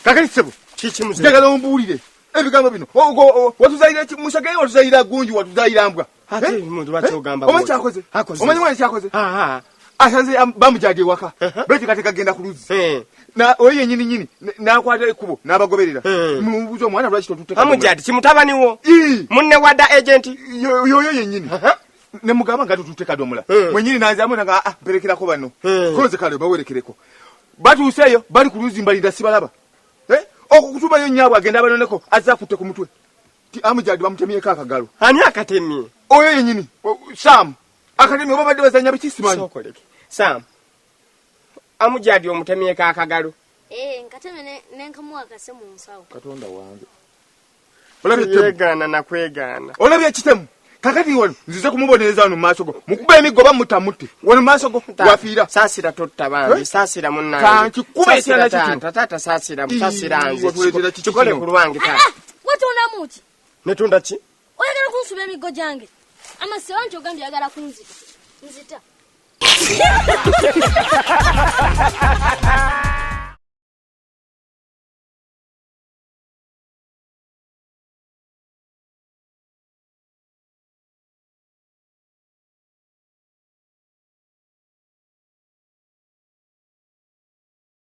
Kakati ssebo, njagala ombuulire ebigambo bino. Watuzalira musagere, watuzalira gunju, watuzalira mbwa. Ate Eh? muntu lwaki Eh? ogamba Omanyi bw'otyo? kyakoze? Akoze. Omanyi mwana kyakoze? Asanze bamujaaga ewaka, betekateka genda ku luzzi. Oyo yenyini nyini n'akwata ekkubo n'abagoberera. Mubuuza omwana lwaki totutte kadomola? Amujadi kimutabani wo? Ii. Munne wadda agenti? Yoyo yennyini. Ne mugamba nga tututte kadomola. Mwenyini nanzamu nga ah, mperekerako bano. Koze kale bawerekereko. Batuuseeyo bali ku luzzi, mbalinda sibalaba. Eh? Okukutumayo nnyaabwe agenda abanoneko, azze akutte ku mutwe. Ti Amujadi bamutemyeko akagalo. Ani akatemye? Oyo yennyini, Sam. Akatemye oba badde bazannya biki simanyi. Sookoleke. Sam. Amujadi omutemyeko akagalo. Eh, nkateme nenkamuwa akase mu nsawo. Katonda wange. Olabye ettemu? Yegaana nakwegaana. Olabye ekitemu? Kakati wano nzize kumubonereza wano mu maaso go. Mukuba emiggo bamuta mutte. Wano mu maaso go wafiira. Saasira totta bambi, Eh? saasira munnange. Kankikube Saasira ekirala kikino. taata, taata saasira, Ii, saasira nze. watuleetera kiki Kikole kino? ku lwange taata. Ah, watondamu ki? Netunda ki? Oyagala kunsuba emiggo gyange? Amasewa nti ogambye oyagala kunzita. Nzita.